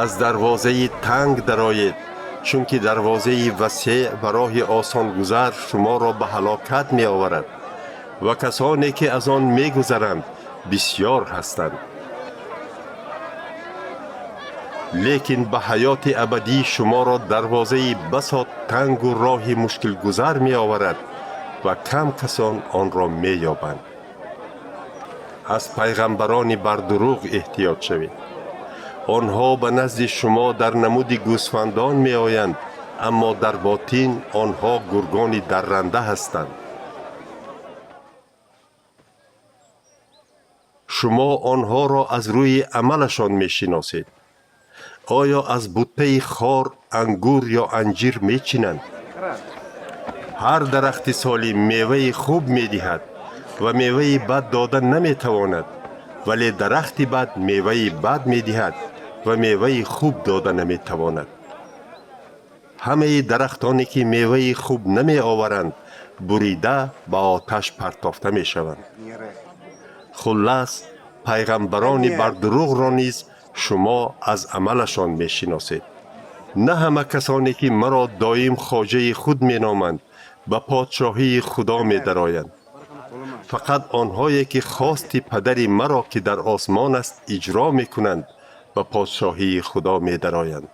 Аз дарвозаи танг дароед, чунки дарвозаи васеъ ва роҳи осонгузар шуморо ба ҳалокат меоварад ва касоне ки аз он мегузаранд бисьёр ҳастанд. Лекин ба ҳаёти абадӣ шуморо дарвозаи басо тангу роҳи мушкилгузар меоварад ва кам касон онро меёбанд. Аз пайғамбарони бардурӯғ эҳтиёт шавед. Онҳо ба назди шумо дар намуди гӯсфандон меоянд, аммо дар ботин онҳо гургони дарранда ҳастанд. Шумо онҳоро аз рӯи амалашон мешиносед. Оё аз буттаи хор ангур ё анҷир мечинанд? Ҳар дарахти солим меваи хуб медиҳад ва меваи бад дода наметавонад, вале дарахти бад меваи бад медиҳад ва меваи хуб дода наметавонад. Ҳамаи дарахтоне ки меваи хуб намеоваранд, бурида ба оташ партофта мешаванд. Хуллас, пайғамбарони бардурӯғро низ шумо аз амалашон мешиносед. На ҳама касоне ки маро доим хоҷаи худ меноманд, ба подшоҳии Худо медароянд. Фақат онҳое ки хости падари маро, ки дар осмон аст, иҷро мекунанд, ба подшоҳии Худо медароянд.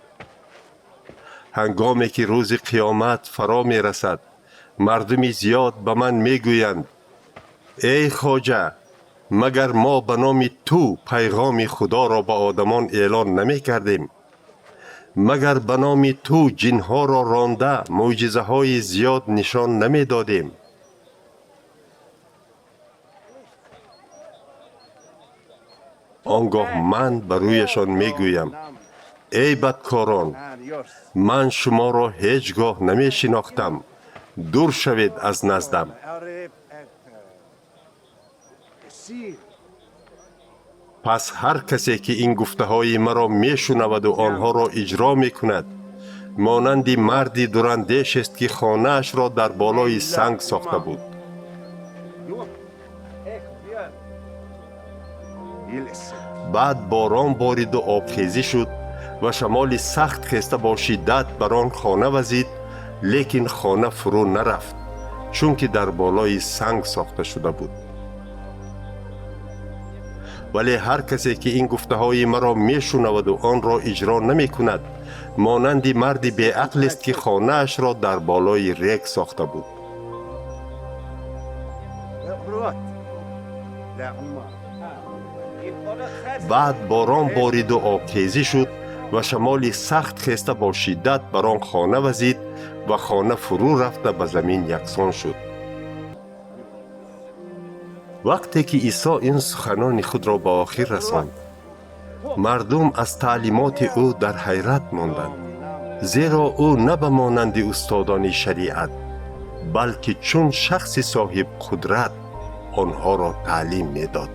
Ҳангоме ки рӯзи қиёмат фаро мерасад, мардуми зиёд ба ман мегӯянд: «Эй хоҷа, магар мо ба номи ту пайғоми Худоро ба одамон эълон намекардем? Магар ба номи ту ҷинҳоро ронда, мӯъҷизаҳои зиёд нишон намедодем?» Он гоҳ ман ба рӯяшон мегӯям: «Эй бадкорон, ман шуморо ҳеҷ гоҳ намешинохтам. Дур шавед аз наздам». Пас ҳар касе ки ин гуфтаҳои маро мешунаваду онҳоро иҷро мекунад, монанди марди дурандешест, ки хонаашро дар болои санг сохта буд. Баъд борон бориду обхезӣ шуд ва шамоли сахт хеста бо шиддат бар он хона вазид, лекин хона фурӯ нарафт, чунки дар болои санг сохта шуда буд. Вале ҳар касе ки ин гуфтаҳои маро мешунаваду онро иҷро намекунад, монанди марди беақлест, ки хонаашро дар болои рег сохта буд. Баъд борон бориду обхезӣ шуд ва шамоли сахт хеста бо шиддат бар он хона вазид ва хона фурӯ рафта ба замин яксон шуд. Вақте ки Исо ин суханони худро ба охир расонд, мардум аз таълимоти ӯ дар ҳайрат монданд, зеро ӯ на ба монанди устодони шариат, балки чун шахси соҳибқудрат онҳоро таълим медод.